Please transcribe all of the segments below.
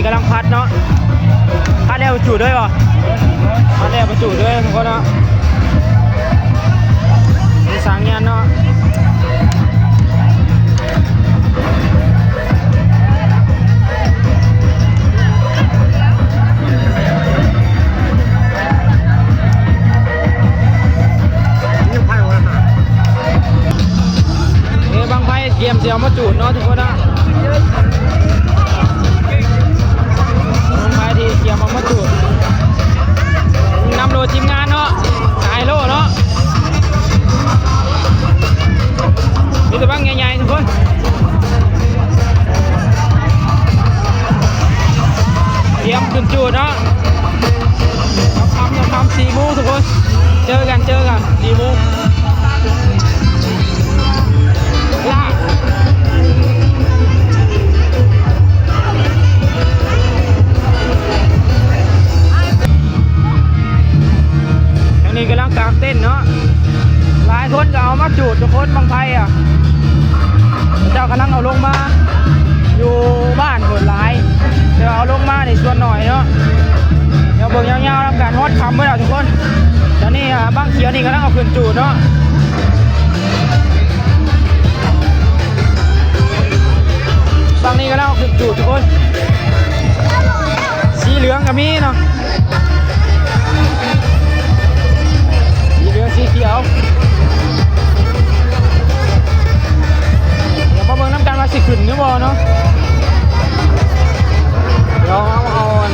ກຳລັງພັດເນາະ ພັດແລ້ວຈຸເລີຍບໍ່? ພັດແລ້ວຈຸເລີຍທຸກຄົນເນາະ ມີສັງຍານເນາະ. ເອີ ບັ້ງໄຟກຽມຊິເອົາມາຈູດເນາະທຸກຄົນເນາະ ບັ້ງໄຟທີ່ກຽມເອົາມາຈູດ ນຳໂດຍທີມງານເນາະ ສາຍໂລເນາະ ມີແຕ່ບັ້ງໃຫຍ່ໆທຸກຄົນ ກຽມຂຶ້ນຈູດເນາະ. ຄ່ຳໆ ສີ່ໂມງທຸກຄົນ ເຈີກັນ ເຈີກັນສີ່ໂມງ ລາ ທາງນີ້ກຳລັງກາງເຕັນເນາະ ຫຼາຍຄົນກໍເອົາມາຈູດທຸກຄົນ ບັ້ງໄຟອະ ເຂົາເຈົ້າກຳລັງເອົາລົງມາ ຢູ່ບ້ານພຸ້ນຫຼາຍ ແຕ່ວ່າເອົາລົງມານີ້ສ່ວນໜ້ອຍເນາະ. ດຽວເບິ່ງຍາວໆນຳກັນ ຮອດຄ່ຳເບິດແລ້ວທຸກຄົນ. ຕອນນີ້ ອາ ບັ້ງຂຽວນີ້ກຳລັງເອົາຂຶ້ນຈູດເນາະ ບັ້ງນີ້ກຳລັງເອົາຂຶ້ນຈູດທຸກຄົນ ສີເຫຼືອງກໍມີເນາະ. ສີເຫຼືອງ ສີຂຽວ ດຽວມາເບິ່ງນຳກັນວ່າຊິຂຶ້ນຫຼືບໍ່ເນາະ. ດຽວເຮົາເອົາອັນ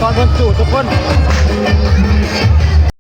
ຕອນເພິ່ນຈູດທຸກຄົນ